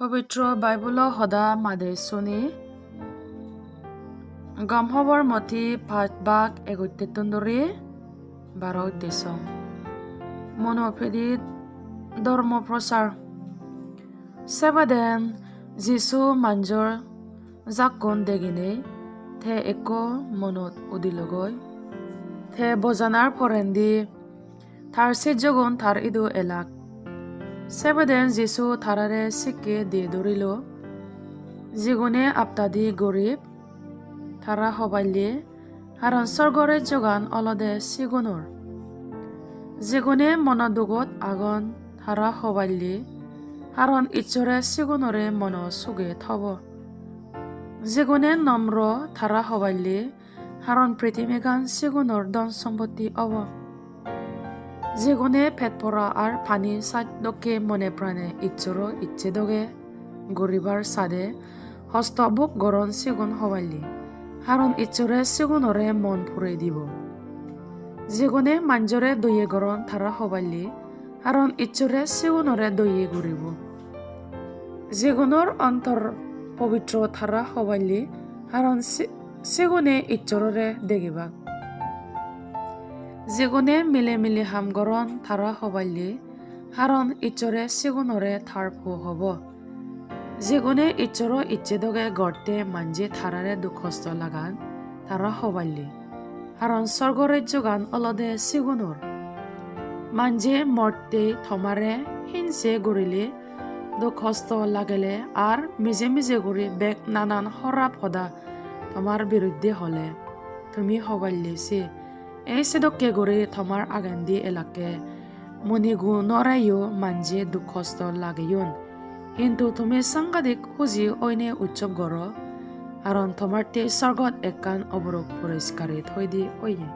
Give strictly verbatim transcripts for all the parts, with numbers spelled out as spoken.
Pobitro Bible-o hoda madi suni. Gom hobor Mothi pach bak egottun duri baro song. Mono pidit dhormo prochar. Sebeden Jisu manjor jakkun deginei te ekko monot udilogoi. Te bojanar porendi tar sijjogun tar idu elak. Sebeden Jisu tarare sikke di durilo, jigune aptadi gorib, tara hoballe, haron sorgo rejjogan olode sigunor. Jigune mono dugot agon, tara hoballe, haron Issore sigunore mono suge thobo. Jigune nomro, tara hoballe, haron pritimigan sigunor dhon sompotti obo. Jigune pet pora ar pani saj dokke mone prane Issoro icche doge guribar sade hosto buk goron, sigun hoballe, haron Issore sigunore mon purei dibo. Jigune manjore doye goron, tara hoballe, haron Issore sigunore doye guribo. Jigunor ontor pobitro, tara hoballe, haron si-, sigune Issorore degibak. Jigune mile mile ham goron, tara hoballe, haron Issore sigunore tar po hobo. Jigune Issoro icche doge gorte manje tarare duk hosto lagan, tara hoballe, haron sorgo rejjogan olode sigunor. Manje morte tomare hinse gurile, duk hosto lagele ar mije mije guri bek nanan horap hoda tomar biruddhe hole, tumi hoballe se. Ei sedokke guri tomar agendi elakke monigunoreyo manje duk hosto lageyon. Hintu tumi sangadik huji oine utsob goro, haron tomarte sorgot ekkan oborok poriskari thoide oye.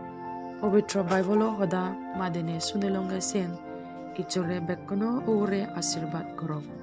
Pobitro Bible-o hoda madine sunilonge sen. Issore bekkuno ugure ashirbad gorok.